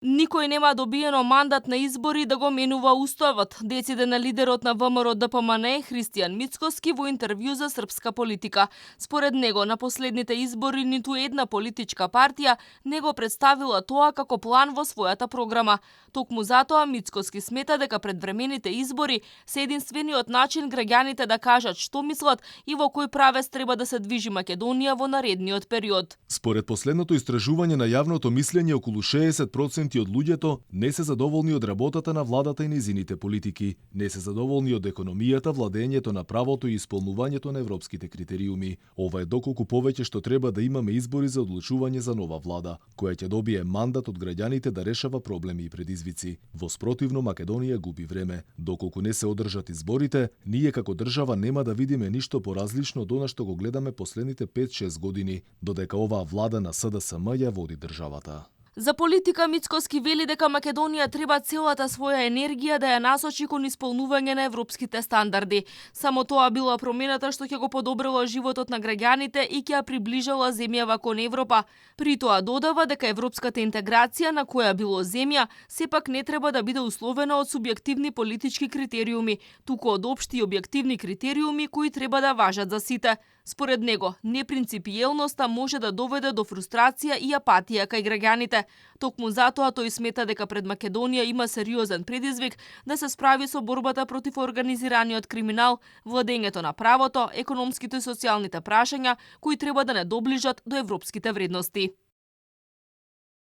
Никој нема добиено мандат на избори да го менува уставот, дециде на лидерот на ВМРО ДПМН Христијан Мицкоски во интервју за Српска политика. Според него, на последните избори ниту една политичка партија не го представила тоа како план во својата програма. Токму затоа Мицкоски смета дека предвремените избори се единствениот начин граѓаните да кажат што мислат и во кој правец треба да се движи Македонија во наредниот период. Според последното истражување на јавното мислење, околу 60% од луѓето не се задоволни од работата на владата и нејзините политики, не се задоволни од економијата, владењето на правото и исполнувањето на европските критериуми. Ова е доколку повеќе што треба да имаме избори за одлучување за нова влада, која ќе добие мандат од граѓаните да решава проблеми и предизвици. Во спротивно, Македонија губи време. Доколку не се одржат изборите, ние како држава нема да видиме ништо поразлично од она што го гледаме последните 5-6 години, додека оваа влада на СДСМ ја води државата. За политика Мицкоски вели дека Македонија треба целата своја енергија да ја насочи кон исполнување на европските стандарди. Само тоа била промената што ќе го подобрила животот на граѓаните и ќе ја приближала земјава кон Европа. При тоа додава дека европската интеграција на која било земја сепак не треба да биде условена од субјективни политички критериуми, туку од општи и објективни критериуми кои треба да важат за сите. Според него, непринципиелноста може да доведе до фрустрација и апатија кај граѓаните. Токму затоа тој смета дека пред Македонија има сериозен предизвик да се справи со борбата против организираниот криминал, владењето на правото, економските и социјалните прашања кои треба да не доближат до европските вредности.